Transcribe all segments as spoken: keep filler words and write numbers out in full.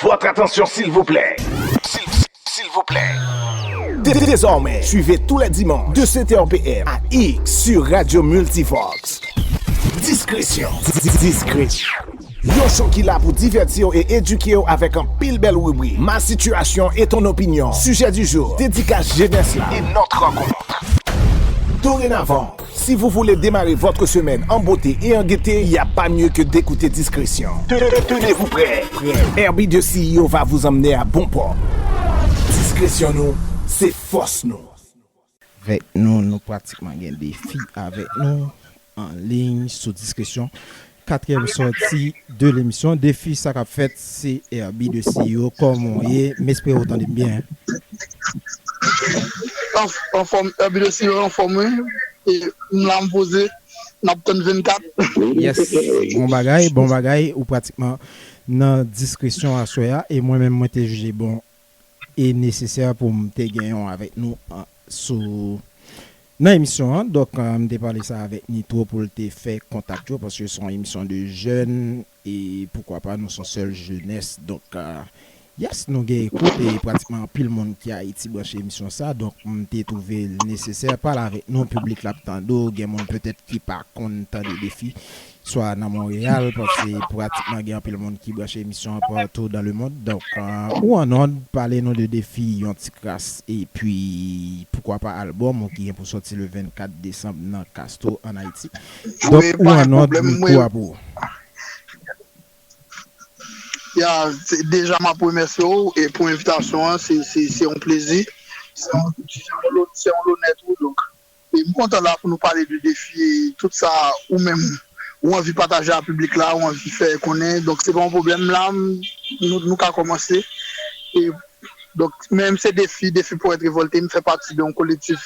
Votre attention, s'il vous plaît. S'il, s'il vous plaît. Dé-, désormais, suivez tous les dimanches de sept heures P M à X sur Radio Multivox. Discrétion. Discrétion. Yon show ki la pou divèti w e edike w avèk anpil bèl ribrik. Ma situation et ton opinion. Sujet du jour. Dédicace jeunesse la. Et notre rencontre. Dorénavant, si vous voulez démarrer votre semaine en beauté et en gaieté, il n'y a pas mieux que d'écouter Discrétion. Tenez-vous prêts. Herbie de C E O va vous emmener à bon port. Discrétion nou, se fòs nou. Avèk nou, nou pratikman gen Defi avèk nou an liy sou Discrétion. Katriyèm sòti de lemisyon. Defi, sa k ap fèt, se Herbie de C E O. Kòman w ye? M espere w tande m byen. Anf-, anfòm, Herbie de C E O anfòm, wi. E m la, m poze, n ap tann vennkat. Yes, bon bagay, bon bagay. Ou pratikman nan Discrétion aswè a. E mwen menm, mwen te jije bon e nesesè pou m te gen yon avèk nou an, sou, nan emisyon an. Donk, euh, m te pale sa avèk Nitro pou l te fè kontak yo, paske se yon emisyon de jèn, e poukwa pa nou se yon sèl jenès. Donk, euh, yes, nou gen ekout, e pratikman anpil moun ki Ayiti branche emisyon sa. Donk, m te twouve l nesesè pale avèk nou, piblik la ap tande w, gen moun petèt ki pa konn tande Defi, swa nan Monreyal, paske pratikman gen anpil moun ki branche emisyon an partou dans le monde. Donk, euh, ou an nòd, pale nou de Defi, yon ti kras, epi poukwa pa albòm ou ki gen pou sòti le vennkat desanm nan Castro an Ayiti. Donk, wi, ou pa an nòd, pwoblèm, mikwo a pou ou. Ya, se, deja m ap remèsye w e pou envitasyon an, se, se, se yon plezi. Se yon, se yon lo-, se yon lonè tou, donk. E m kontan la pou nou pale de Defi e tout sa ou menm ou anvi pataje a piblik la, ou anvi fè konnen. Donk, se pa yon pwoblèm la, m, nou, nou ka kòmanse. E, donk, men m se Defi, Defi Poète Révolté, m fè pati de yon kolektif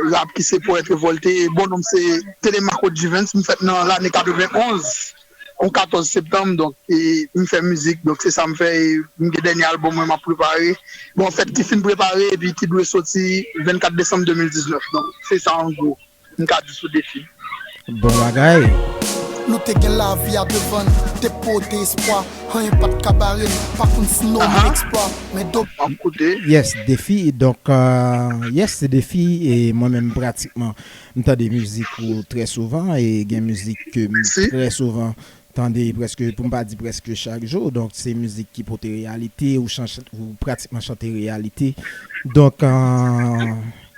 rap ki se Poète Révolté. E bon non m se Telemako Givens, m fèt nan lane katrevenn onz, yon katòz septanm, donk, e m fè mizik, donk se sa m fè, e m gen dènye albòm mwen m ap prepare. Bon, anfèt, ki fin prepare, epi ki dwe soti vennkat desanm de mil diznèf. Donk, se sa an gwo, m ka di sou Defi. Bon bagay. Nou te gen lavi a devan n, te pote espwa, anyen pa t ka bare n, pa konn si nou eksplwa, men do. M ap koute. Yes, Defi, donk, euh, yes, se Defi, e mwen menm pratikman, m tande mizik ou trè souvan, e gen mizik ke m trè souvan tande prèske, pou m pa di prèske chak jou. Donk, se mizik ki pote reyalite, ou chan-, ou pratikman chante reyalite. Donk, euh,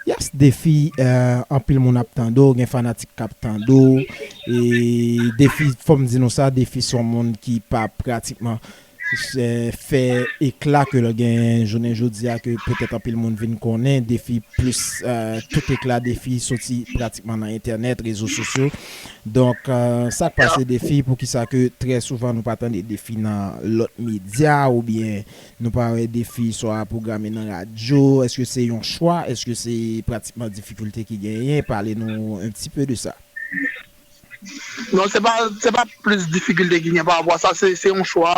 yes, Defi, euh, anpil moun ap tande w, gen fanatik k ap tande w. E Defi, fò m di nou sa, Defi se yon moun ki pa pratikman fè, fè ekla ke l gen jounen jodi a, ke petèt anpil moun vin konnen. Defi plis, euh, tout ekla Defi soti pratikman nan entènèt, rezo sosyo. Donk, euh, sa k pase Defi, poukisa ke trè souvan nou pa tande Defi nan lòt medya, oubyen nou pa wè Defi swa pwograme nan radyo? Èske se yon chwa? Èske se pratikman difikilte ki genyen? Pale nou un petit peu de sa. Non, se pa, se pa plis difikilte ki gen pa rapò a sa, se, se yon chwa.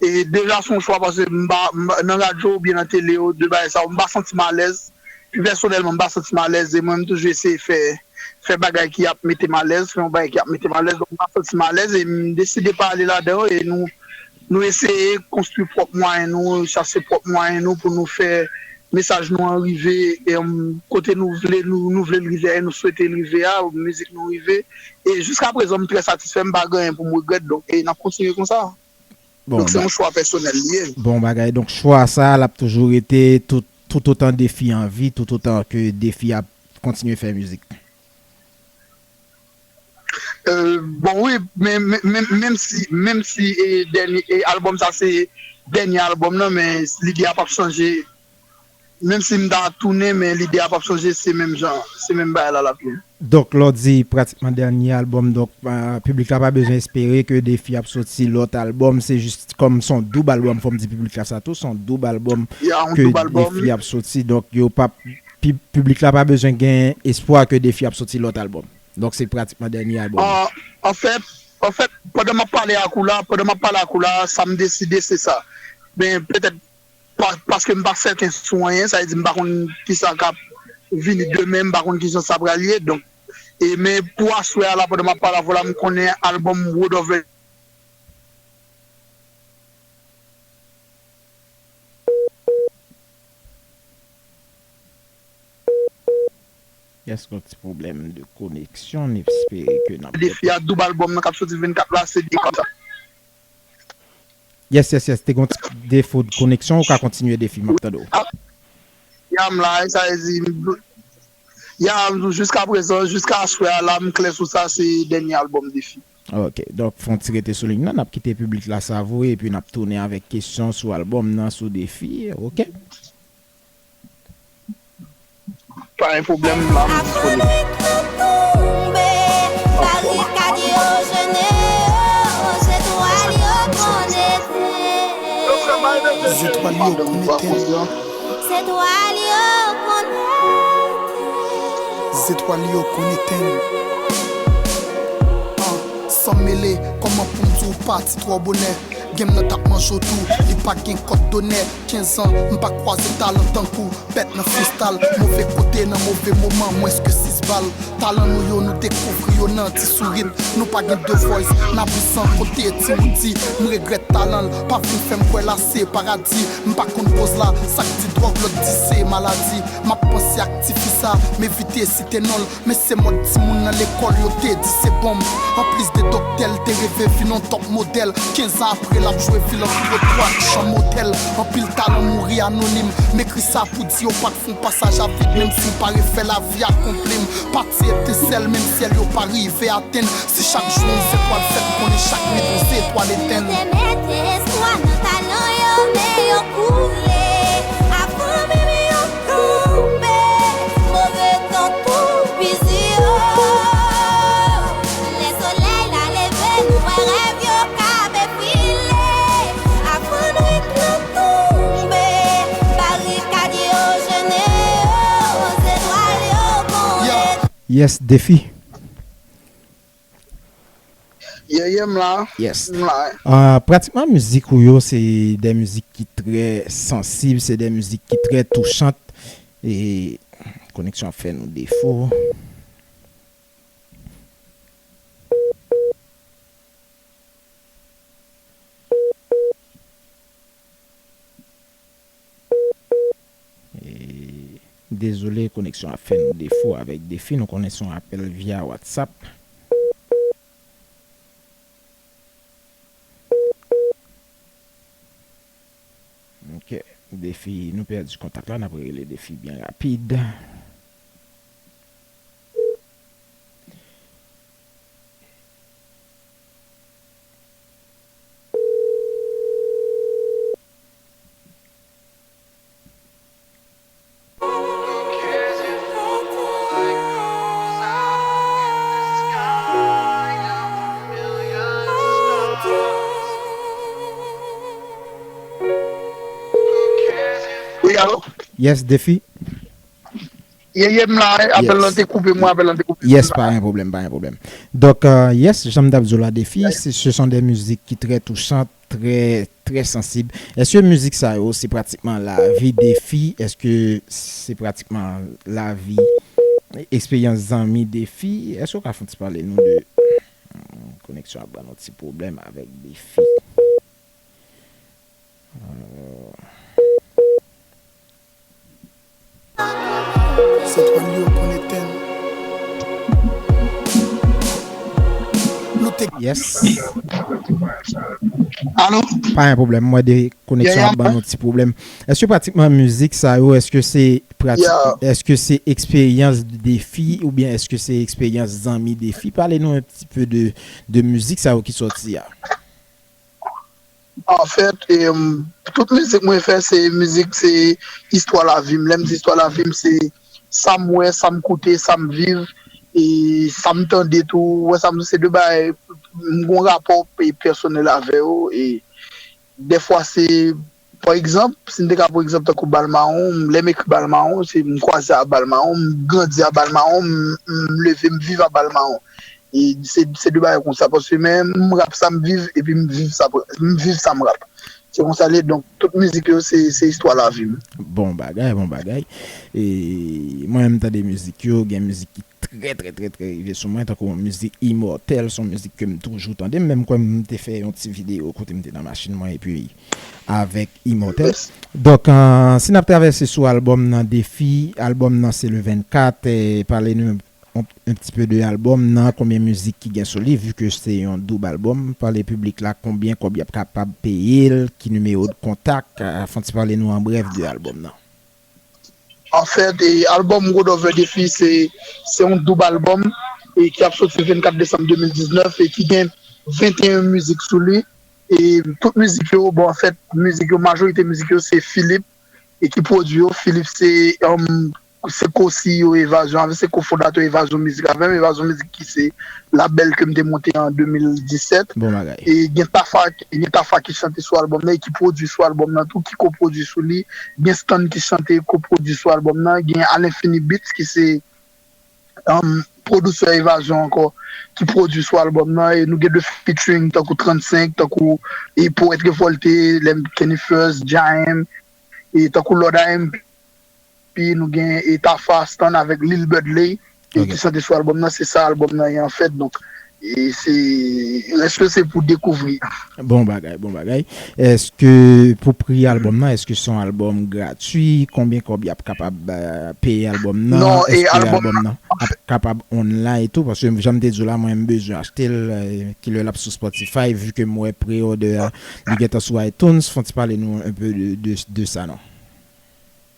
E deja se yon chwa paske m pa, m pa, nan radyo oubyen nan tele yo, de bagay sa yo, m pa santi m alèz. Pi pèsonèlman, m pa santi m alèz e mwen, m toujou eseye fè, fè bagay ki ap mete m alèz, fè yon bagay ki ap mete m alèz. Donk, m pa santi m alèz e m deside pa ale ladan yo e nou, nou eseye konstwi pwòp mwayen nou, chache pwòp mwayen nou pou nou fè mesaj nou an rive, e, kote nou vle, nou, nou vle l rive a, e nou swete l rive a, mizik nou rive. E jiska prezan, m trè satisfè, m pa gen anyen pou m regrèt, donk, e n ap kontinye konsa. Bon, donk, se yon chwa pèsonèl li ye. Bon bagay. Donk, chwa sa a, l ap toujou rete tout, tout otan Defi an vi, tout otan ke Defi ap kontinye fè mizik. Euh, bon, wi, men, men, men, menm si, menm si, e, dènye, e, albòm sa se dènye albòm nan, men lide a p ap chanje. Menm si m ta tounen, men lide a p ap chanje, se menm jan, se menm bagay la l ap ye. Donk, lè w di pratikman dènye albòm, donk, euh, piblik la pa bezwen espere ke Defi ap soti lòt albòm, se jis kòm se yon doub albòm, fò m di piblik la sa tou, se yon doub albòm ke Defi ap soti, donk yo p ap, pi-, piblik la pa bezwen gen espwa ke Defi ap soti lòt albòm. Donk, se pratikman dènye albòm. An, anfèt, anfèt, pandan m ap pale ak ou la, pandan m ap pale ak ou la, sa m deside, se sa. Men, petèt, pa-, paske m pa sèten sou anyen, sa vle di m pa konn kisa k ap vini demen, m pa konn kijan sa pral ye. Donk, e, men pou aswè a la, pandan m ap pale avè w la, m konnen albòm Road of Red, Yes, gon ti pwoblèm de koneksyon, n espere ke n ap gen Defi a, doub albòm nan k ap soti vennkat la, se de konsa. Yes, yes, yes, te gon ti defo de koneksyon, ou ka kontinye Defi, m ap tande w. Ya m la, sa vle di, ya m di w, jiska prezan, jiska aswè a la, m klè sou sa, se dènye albòm Defi. Ok, donk fè yon ti rete sou liy nan, n ap kite piblik la savouye, epi n ap tounen avèk kesyon sou albòm nan, sou Defi, ok? Pa gen pwoblèm, la m disponib. Zetwal yo konn etenn. Zetwal yo konn etenn. San mele, kòman pou m di w pati twò bonè. Game nan t ap manje w tou, li pa gen kòd donè. Kenz an, m pa kwaze talan tankou bèt nan freestyle. Move kote nan move moman, mwens ke sis bal. Talan nou yo, nou dekouvri yo nan ti sourit. Nou pa gen The Voice, n ap visan kote ti Roody. M regrèt talan l, pa vin fè m kwè la se paradi. M pa konn koz la, sa k di dwòg, lòt di se maladi. M ap panse ak tifi sa, m evite site non l. Men se mòd timoun nan lekòl yo te di se bonm. Anplis de doktè, l te reve vin yon top modèl. Kenz an apre, l ap jwe vilan pou yo twò ak chan motèl. Anpil talan mouri anonim. M ekri sa pou di yo pa t fè yon pasaj a vid, menm si w pa refè lavi akonpli m. Pati etensèl, menm syèl yo pa rive atenn. Si chak jou yon zetwal fèt, konnen chak nwit yon zetwal etenn. Te mete espwa nan talan yo, men yo koule. Avan menm yo kanpe, move tan tou bizi yo. Lè solèy la leve, nou wè rèv yo ka defile. Avan nwit lan tonbe, barikad yo jennen yo, zetwal yo konn etenn. Yes, Defi. Yeah, yeah, m la. Yes. M la. Ah, pratikman mizik ou yo se de mizik ki trè sansib, se de mizik ki trè touchant. E koneksyon ap fè nou defo. E, dezole, koneksyon ap fè nou defo avèk Defi. Nou konnen se yon apèl via WhatsApp. Ok, Defi, nou pèdi kontak la, n ap rele Defi byen rapid. Wi, alo? Yes, Defi. Ye, ye, m la, apèl lan te koupe, mwen, apèl lan te koupe. Yes, pa gen pwoblèm, pa gen pwoblèm. Donk, euh, yes, jan m t ap di w la, Defi, ce sont des musiques qui très touchantes, très, très sensibles. Èske mizik sa yo, se pratikman lavi Defi? Èske se pratikman lavi, eksperyans zanmi Defi? Èske w ka fè yon ti pale nou de, hmm, koneksyon ap ban nou ti pwoblèm avèk Defi? Zetwal yo konn etenn. Nou te. Yes. Alo? Pa gen pwoblèm. M wè de koneksyon ap ban nou ti pwoblèm. Èske pratikman mizik sa yo, èske se pratik, èske se eksperyans Defi oubyen èske se eksperyans zanmi Defi? Pale nou un petit peu de, de mizik sa yo ki sòti a. Anfèt, em, tout mizik mwen fè, se mizik, se istwa lavi m. Lè m di istwa lavi m, se sa m wè, sa m koute, sa m viv, e sa m tande tou. Ou wè sa m di, se de bagay, m gon rapò, e, pèsonèl avè yo, e dèfwa se, pa egzanp, si n te ka pran egzanp tankou Bal Mawon, lè m ekri Bal Mawon, se m kwaze a Bal Mawon, m grandi a Bal Mawon, m, m leve, m viv a Bal Mawon. E se, se de bagay konsa, paske men m rap sa m viv, epi m viv sa, m viv sa m rap. Se konsa l ye, donk, tout mizik yo, se, se istwa lavi m. Bon bagay, bon bagay. E mwen menm, m tande mizik yo, gen mizik ki trè, trè, trè, trè rive sou mwen, tankou mizik Imòtèl, se yon mizik ke m toujou tande. M menm kwè m te fè yon ti videyo kote m te nan machin mwen, epi avèk Imòtèl. Donk, eh, si n ap travèse sou albòm nan, Defi, albòm nan se le vennkat, eh, pale nou yon, yon ti pe de albòm nan, konbyen mizik ki gen sou li, vu ke se yon doub albòm, pale piblik la konbyen kòb y ap kapab peye l, ki nimewo de kontak, eh, fè yon ti pale nou an brèf de albòm nan. Anfèt, e, albòm Road Over Defi, se, se yon doub albòm e ki ap soti vennkat desanm de mil diznèf e ki gen venteyen mizik sou li. E tout mizik yo, bon, anfèt, mizik yo, majorite mizik yo, se Philippe e ki pwodui yo. Philippe se, um, se ko-C E O Evazyon avè, se kofondatè Evazyon Mizik avè m. Evazyon Mizik ki se labèl ke m te monte an de mil disèt. Bon bagay. E gen Tafa, gen Tafa ki chante sou albòm nan e ki pwodui sou albòm nan tou, ki kopwodui sou li. Gen Stan ki chante, kopwodui sou albòm nan. Gen Alenfini Beats ki se, um, pwodisè Evazyon ankò, ki pwodui sou albòm nan. E nou gen de featuring tankou trannsenk, tankou, e, Poète Révolté, Lem Kenny First, Jaem, e tankou Lord A M P, nou gen, e, Tafa Stan avèk Lil Budley, e, ki chante sou albòm nan. Se sa albòm nan ye anfèt. Donk, e se, rès yo se pou dekouvri. Bon bagay, bon bagay. Èske pou pri albòm nan, èske se yon albòm gratui? Konbyen kòb y ap kapab, eh, peye albòm nan? Non, e èske albòm albòm nan ap kapab online tou? Paske jan m te di w la, mwen, m bezwen achte l, eh, kilè l ap sou Spotify, vu ke m wè pre-order a, li gentan sou iTunes. Fè yon ti pale nou un peu de, de, de sa, non?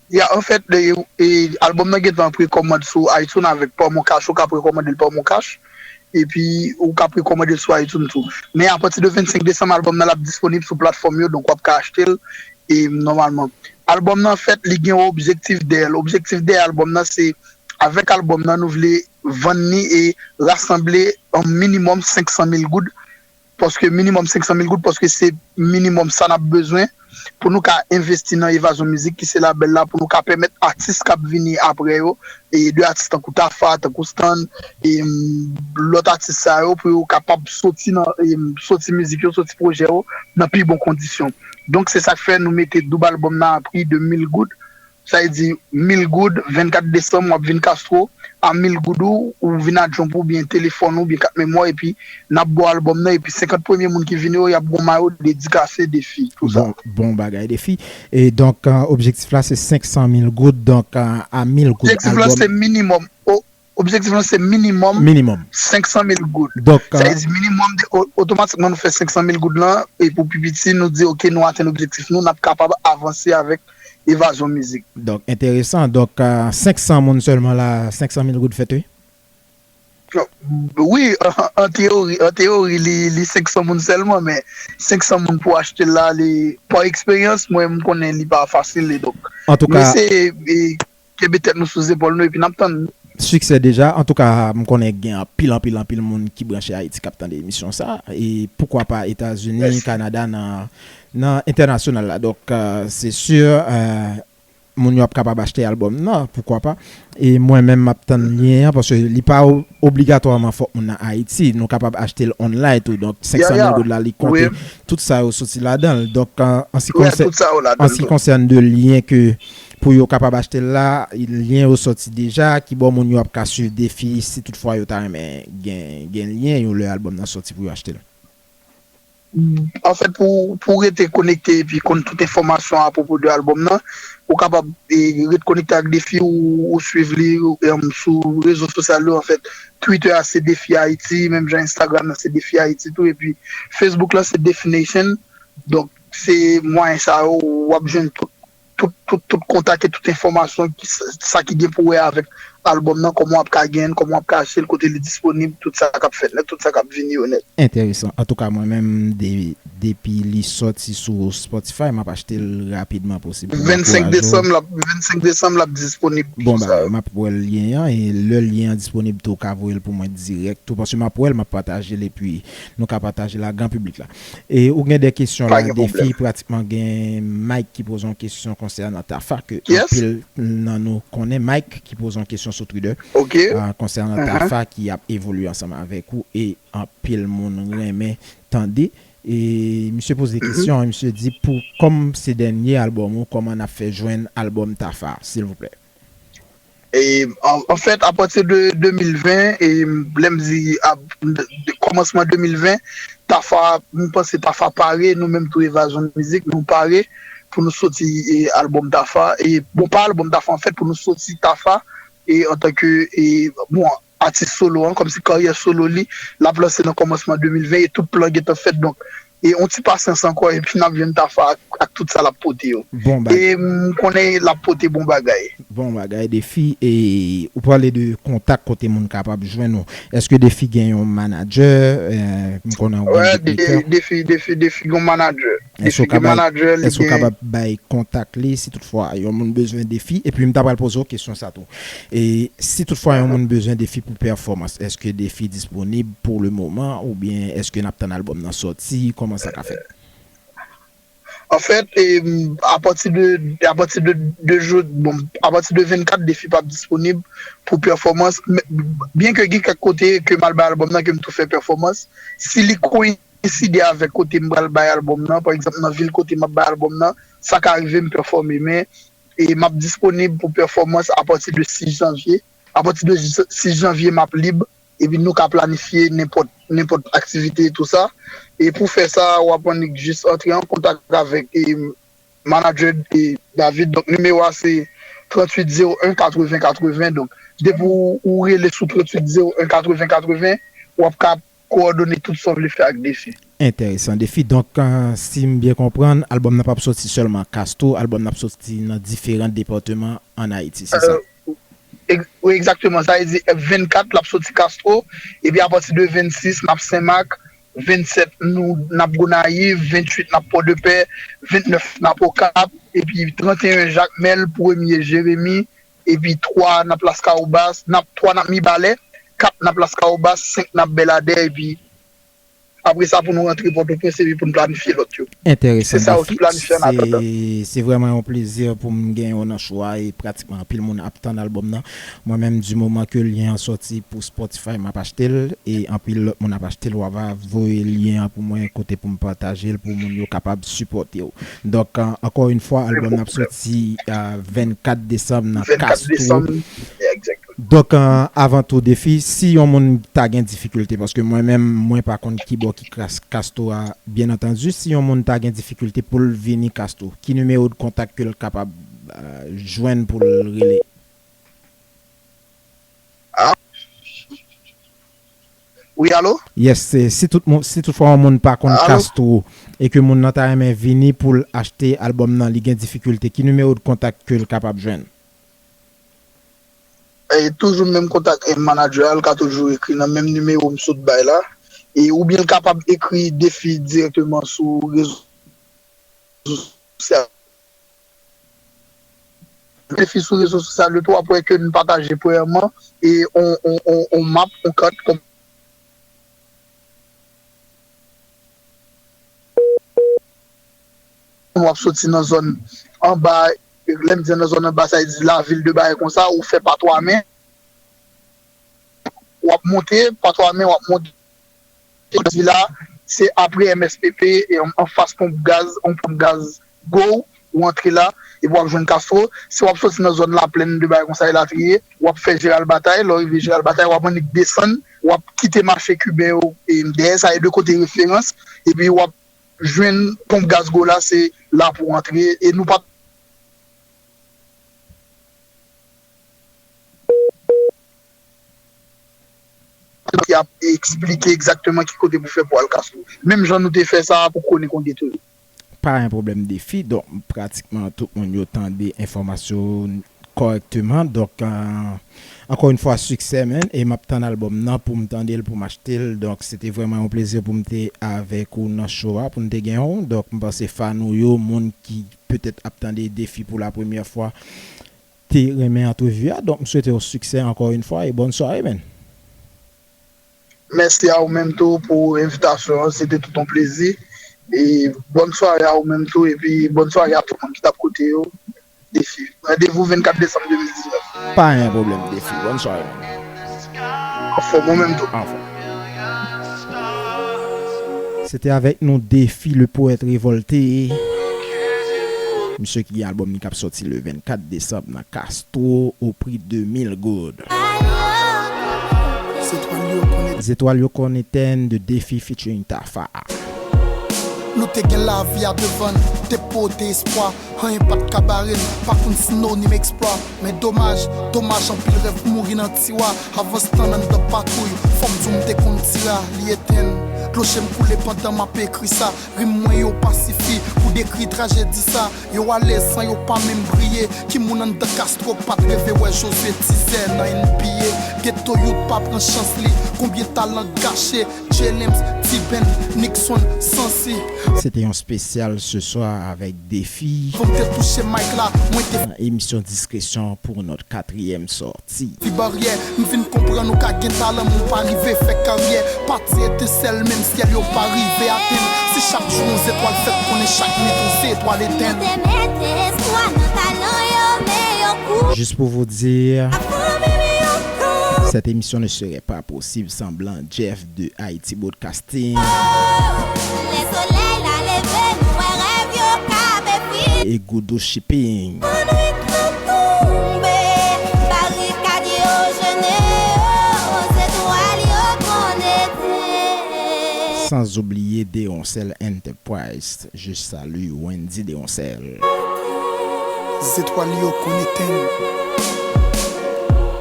Ya, anfèt, e, e, albòm nan gentan an prekòmand sou iTunes avèk pa MonCash, ou ka prekòmande l pa MonCash, epi ou ka prekòmande l sou iTunes tou. Men apati de vennsenk desanm, albòm nan l ap disponib sou platfòm yo, donk w ap ka achte l, e, nòmalman. Albòm nan, anfèt, li gen yon objektif dèyè l. Objektif dèyè albòm nan, se, avèk albòm nan, nou vle vann li e rasanble yon minimòm senk san mil goud, paske minimòm senk san mil goud, paske se minimòm sa n ap bezwen pou nou ka envesti nan Evazyon Mizik, ki se labèl la, pou nou ka pèmèt atis k ap vini apre yo, e de atis tankou Tafa, tankou Stan, e, mm, lòt atis sa yo, pou yo kapab soti nan, e, mm, soti mizik yo, soti pwojè yo nan pi bon kondisyon. Donk, se sa k fè nou mete doub albòm nan a pri de mil goud. Sa vle di, mil goud, vennkat desanm, w ap vin Castro, a mil goud ou, ou vin adjwen pou oubyen telefòn ou, oubyen kat memwa, epi n ap ba w albòm nan, epi senkant premye moun ki vini yo, y ap gon mayo dedikase Defi, tou sa. Bon, bon bagay, Defi. E donk, eh, objektif la, se senk san mil goud, donk, eh, a mil goud. Objektif la, albòm se minimòm. O, objektif la, se minimòm, minimòm, senk san mil goud. Donk, sa vle eh, di minimòm de, o-, otomatikman, nou fè senk san mil goud lan, e pou pi piti, nou di, oke, nou atenn objektif nou, n ap kapab avanse avèk Evazyon Mizik. Donk, enteresan. Donk, eh, senk san moun sèlman la, senk san mil goud fèt, wi? Wi, an, an teyori, an teyori, li, li senk san moun sèlman, men senk san moun pou achte l la, li, pa eksperyans, mwen, m konnen li pa fasil, e donk, antouka, nou eseye, e, kenbe tèt nou sou zepòl nou, epi n ap tann. Siksè deja. Antouka, m konnen gen anpil, anpil, anpil moun ki branche Ayiti k ap tande emisyon sa, e poukwa pa Etazini, Kanada, nan, nan entènasyonal la. Donk, eh, se si, eh, moun yo ap kapab achte albòm nan, poukwa pa. E mwen menm, m ap tann lyen an, paske li pa o-, obligatwaman fòk moun nan Ayiti. Nou kapab achte l online tou. Donk, senk san mil goud la, li konte. Tout sa yo soti ladan l. Donk, an, an se ki konsène de lyen ke pou yo kapab achte l la, lyen yo sòti deja, kibò moun yo ap ka swiv Defi, si toutfwa yo ta renmen gen, gen lyen yo lè albòm nan sòti pou yo achte l? Anfèt, pou, pou w rete konekte epi konn tout enfòmasyon apwopo de albòm nan, ou kapab, e, ret konekte ak Defi, ou, ou swiv li, em, sou rezo sosyal yo. Anfèt, Twitter a se Defi Ayiti, menm jan Instagram nan se Defi Ayiti tou, epi Facebook lan se Defi Nation. Donk, se mwayen sa yo, w ap jwenn tout, tout, tout, tout kontak e tout enfòmasyon ki, sa ki gen pou wè avèk albòm nan, kòman w ap ka genyen l, kòman w ap ka achte l, kote li disponib, tout sa k ap fèt nèt, tout sa k ap vini yo nèt. Enteresan. Antouka, mwen menm, de-, depi li sòti sou Spotify, m ap achte l rapidman posib pou m ankouraje w. Vennsenk desanm, l ap, vennsenk desanm, l ap disponib. Bon bagay, m ap wè lyen an, e lè lyen an disponib tou, w ka voye l pou mwen dirèk tou, paske m ap wè l, m ap pataje l, epi nou ka pataje l ak gran piblik la. E ou gen de kesyon la, Defi, pratikman gen Mike ki poze yon kesyon konsènan Tafa, ke anpil nan nou konnen. Mike ki poze yon kesyon sou Twitter, ah, konsènan Tafa ki ap evolye ansanm avèk ou e anpil moun renmen tande. E misye poze kesyon, misye di, pou, kòm se dènye albòm ou, kòman n ap fè jwenn albòm Tafa, silvouplè? E, an, anfèt, apati de de mil ven, e, lè m di ap, de, de kòmansman de mil ven, Tafa, m panse Tafa pare, nou menm tou Evazyon Mizik, nou pare pou nou soti, e, albòm Tafa, e, bon, pa albòm Tafa, anfèt, pou nou soti Tafa, e, antanke, e, bon, atis solo an, kòmsi karyè solo li, l ap lanse nan kòmansman de mil ven, e tout plan gentan fèt, donk, e yon ti pasyans ankò, epi n ap jwenn Tafa ak, ak tout sa l ap pote yo. Bon bagay. E m konnen l ap pote bon bagay. Bon bagay, Defi. E ou pale de kontak kote moun kapab jwenn ou. Èske Defi gen yon manadjè? Eh, m konnen ou gen yon beatmaker. Defi, Defi, Defi gen yon manadjè. Defi gen manadjè, li gen. Èske w kapab bay kontak li si toutfwa yon moun bezwen Defi? Epi m ta pral poze w kesyon sa tou. E si toutfwa yon moun bezwen Defi pou pèfòmans, èske Defi disponib pou le moman oubyen èske n ap tann albòm nan sòti? Kòman sa ka fèt? Anfèt, e, apati de, apati de, de jou, bon, apati de vennkat, Defi p ap disponib pou pèfòmans. Men, byen ke gen kèk kote ke m al bay albòm nan, ke m tou fè pèfòmans, si li koyenside avèk kote m pral bay albòm nan, pa egzanp, nan vil kote m ap bay albòm nan, sa ka rive m pèfòme, men, e, m ap disponib pou pèfòmans apati de sis janvye. Apati de sis janvye, m ap lib, epi nou ka planifye nenpòt, nenpòt aktivite e tou sa. E pou fè sa, w ap annik jis antre an kontak avèk, e, manadjè, e, David. Donk, nimewo a se tranntuit zewo en katreven katreven. Donk, depi w, ou rele sou tranntuit zewo en katreven katreven, w ap ka kowòdone tout sa w vle fè ak Defi. Enteresan, Defi. Donk, eh, si m byen konprann, albòm nan p ap soti sèlman Castro, albòm nan ap soti nan diferan depatman ann Ayiti, se sa? Eh, Ex-, wi, egzakteman. Sa vle di, vennkat, l ap soti Castro. Epi apati de vennsis, n ap Senmak. Vennsèt, nou, n ap Gonayiv. Vennuit, n ap Pòdepè. Vennèf, n ap Okap. Epi tranteyen, Jakmèl. Premye, Jeremi. Epi twa, n ap Laskawobas. N ap, twa, n ap Mibalè. Kat, n ap Laskawobas. Senk, n ap Bèladè. Epi apre sa, pou nou rantre Pòtoprens epi pou n planifye lòt yo. Enteresan, Defi. Se sa yo ki planifye an atandan. Se, se vrèman yon plezi pou m genyen w nan show a, e pratikman anpil moun ap tann albòm nan. Mwen menm, di moman ke lyen an sòti pou Spotify, m ap achte l, e anpil lòt moun ap achte l, w ap voye lyen an pou mwen, kote pou m pataje l, pou moun yo kapab sipòte w. Donk, an-, ankò yon fwa, albòm nan ap sòti, eh, vennkat desanm nan Castro. Vennkat desanm, yeah, exactly. Donk, eh, avan tou, Defi, si yon moun ta gen difikilte, paske mwen menm, mwen pa konn ki bò ki kras-, Castro a, byen antandi, si yon moun ta gen difikilte pou l vini Castro, ki nimewo de kontak ke l kapab, eh, jwenn pou l rele? Ah. Wi, alo? Yes, se, si tout moun, si toutfwa yon moun pa konn Castro e ke moun nan ta renmen vini pou l achte albòm nan, li gen difikilte, ki nimewo de kontak ke l kapab jwenn? E toujou menm kontak, e, manadjè a, l ka toujou ekri nan menm nimewo m sot bay la. E, oubyen l kapab ekri Defi dirèkteman sou rezo sosyal. Defi sou rezo sosyal yo tou, w ap wè ke n pataje premyèman, e, on, on, on, on map, on kat, kòm w ap soti nan zòn anba, lè m di nan zòn anba, sa vle di lavil de bagay konsa, ou fè patwa men, w ap monte, patwa men, w ap monte. Jodi la, se apre M S P P, e, anfas ponp gaz, yon ponp gaz Go, ou antre la, epi w ap jwenn Castro. Si w ap soti nan zòn Laplèn de bagay konsa elatriye, w ap fè Jeral Batay. Lè w rive Jeral Batay, w ap annik desann, w ap kite mache Kiben yo, e, dèyè, sa e de kote referans, epi w ap jwenn ponp gaz Go la, se la pou w antre. E nou pa ki ap eksplike egzakteman ki kote pou fè pou al Castro. Menm jan nou te fè sa pou Chronique on Ghetto yo. Pa gen pwoblèm, Defi. Donk, pratikman tout moun yo tande enfòmasyon kòrèkteman. Donk, eh, ankò yon fwa, siksè, man. E m ap tann albòm nan pou m tande l, pou m achte l. Donk, se te vrèman yon plezi pou m te avèk ou nan show a, pou n te gen w. Donk, m panse fan ou yo, moun ki petèt ap tande Defi pou la premyè fwa, te renmen antrevi a. Donk, m swete w siksè ankò yon fwa e bòn sware, man. Mèsi a ou menm tou pou envitasyon an, se te tout yon plezi. E bòn sware a ou menm tou, epi bòn sware a tout moun ki t ap koute yo. Defi. Randevou vennkat desanm de mil diznèf. Pa gen pwoblèm, Defi. Bòn sware, man. Anfòm, ou menm tou. Anfòm. Se te avèk nou Défi le Poète Révolté. Misye ki gen albòm li k ap sòti le vennkat desanm nan Castro, o pri de mil goud. Zetwal yo konn etèn de Défi featuring Tafa. Nou te gen lavi a devan n, te pote espwa. Anyen pa t ka bare n, pa konn sinonim eksplwa. Men domaj, domaj anpil rèv mouri nan tiwa. Avans tan anndan patwouy, fò m di w m te konn tira, li etenn. Dlo je m koule pandan m ap ekri sa. Rim mwen yo pa sifi pou dekri trajedi sa. Yo alèz san yo pa menm briye. Ki moun anndan Castro k pa t reve wè Josué Tizè nan N B A? Geto youth pa pran chans li. Konbyen talan gache? Jay Lamps, T-Ben, Nixon, Sansi. Se te yon espesyal ce soir avec Défi. Fò m te touche mic la, mwen te nan emisyon Diskresyon pour notre quatrième sortie. Fi baryè, m vin konprann ou ka gen talan, men w pa rive fè karyè. Pati etensèl, menm syèl yo pa rive atenn. Si chak jou yon zetwal fèt, konnen chak nwit yon zetwal etenn. Yo te mete espwa nan talan yo, men yo kou. Juste pour vous dire, cette émission ne serait pas possible sans Blanc Jeff de Haïti Broadcasting. Lè solèy la leve, nou wè rèv yo ka defile. Et Goudou Shipping. Annwit nou tonbe, barikad yo jennen yo, zetwal yo konn etenn. Sans oublier Deroncel Enterprise. Je salue Wendy Deroncel. Zetwal yo konn etenn.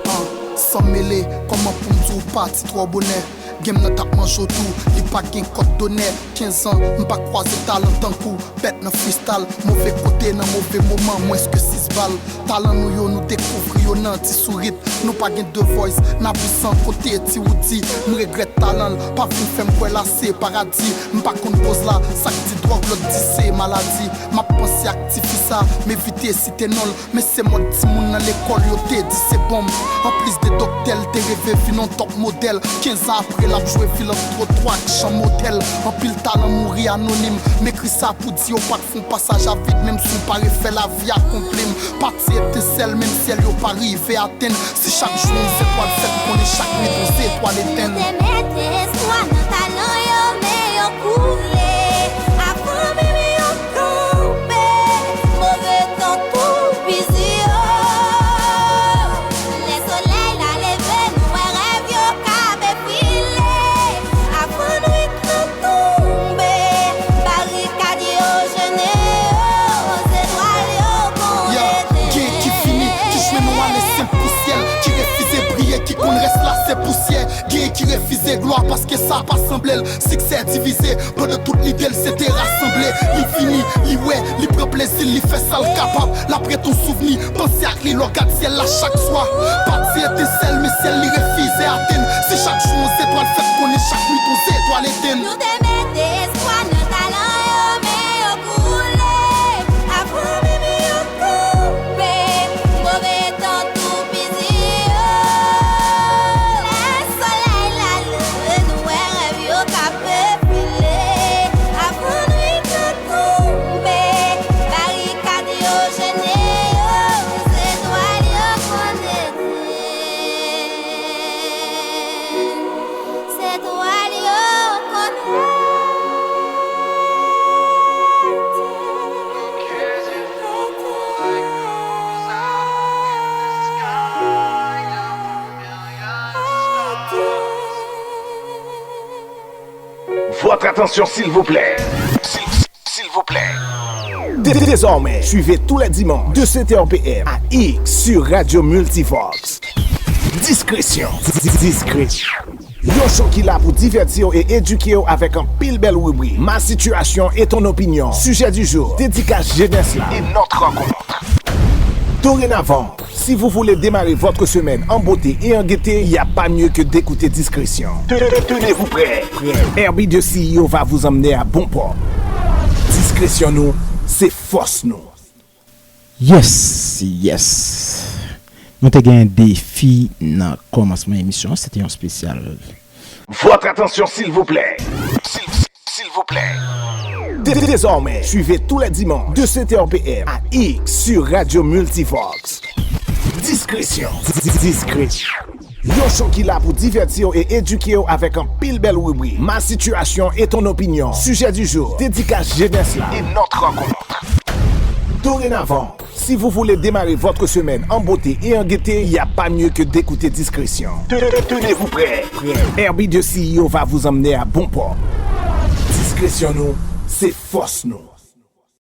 An, san mele, kòman pou m di w pati twò bonè? Game nan t ap manje w tou, li pa gen kòd donè. Kenz an, m pa kwaze talan tankou bèt nan freestyle. Move kote nan move moman, mwens ke sis bal. Talan nou yo, nou dekouvri yo nan ti sourit. Nou pa gen The Voice, n a visan kote Ti Woody. M regrèt talan l, pa vin fè m kwè la se paradi. M pa konn koz la, sa k di dwòg, lòt di se maladi. M ap panse ak tifi sa, m evite site non l. Men se mòd timoun nan lekòl yo te di se bonm. Anplis de doktè, l te reve vin yon top modèl. Kenz an apre, l ap jwe vilantwop ak chan motèl. Anpil talan mouri anonim. M ekri sa pou di yo pa t fè yon pasaj a vid, menm si w pa refè lavi akonpli m. Pati etensèl, menm syèl yo pa rive atenn. Si chak jou yon zetwal fèt, konnen chak nwit yon zetwal etenn. Yo te mete espwa nan talan yo, men yo koule. Avan menm yo kanpe, move tan toupizi yo. Lè solèy la leve, nou wè rèv yo ka defile. Avan nwit lan tonbe, barikad yo jennen yo, zetwal yo konn etenn. Yo, gen ki fini, ki jwenn yon ale senp pou syèl, ki refize briye, ki konn rès la se pousyè. Gen ki refize glwa paske sa pa sanble l. Siksè divize, pandan tout lide l se te rasanble. Li vini, li wè, li pran plezi l, li fè sa l kapab. L ap ret yon souvni, panse ak li lè w gad syèl la chak swa. Pati etensèl, men syèl li refize atenn. Si chak jou yon zetwal fèt, konnen chak nwit yon zetwal etenn. Nou te mete espwa nan talan yo, men yo koule. Avan menm yo kanpe, move tan toupizi yo. Lè solèy la leve, nou wè rèv yo ka defile. Avan nwit lan tonbe, barikad yo jennen yo, zetwal yo konn etenn. Zetwal yo konn etenn. Votre attention, s'il vous plaît. S'il, s'il vous plaît. Dé-, désormais, suivez tous les dimanches de sept heures P M à X sur Radio Multivox. Diskresyon. Diskresyon. Yon show ki la pou divèti w e edike w avèk anpil bèl ribrik. Ma situation et ton opinion. Sujet du jour. Dédicace jeunesse la. Et notre rencontre. Dorénavant, si vous voulez démarrer votre semaine en beauté et en gaieté, il n'y a pas mieux que d'écouter Diskresyon. Te-, te-, tenez-vous prêts. Herbie de C E O va vous emmener à bon port. Diskresyon nou, se fòs nou. Yes, yes. Nou te gen Défi nan kòmansman emisyon an, se te yon espesyal. Votre attention, s'il vous plaît. S'il, s'il vous plaît. Dé-, désormais, suivez tous les dimanches de sept heures P M à X sur Radio Multivox. Diskresyon. Diskresyon. Yon show ki la pou divèti w e edike w avèk anpil bèl ribrik. Ma situation et ton opinion, sujet du jour, dédicace jeunesse la et notre rencontre. Dorénavant, si vous voulez démarrer votre semaine en beauté et en gaieté, il n'y a pas mieux que d'écouter Discrétion. Te- te- Tenez-vous prêts. Herbie de C E O va vous emmener à bon port. Discrétion nou, se fòs nou.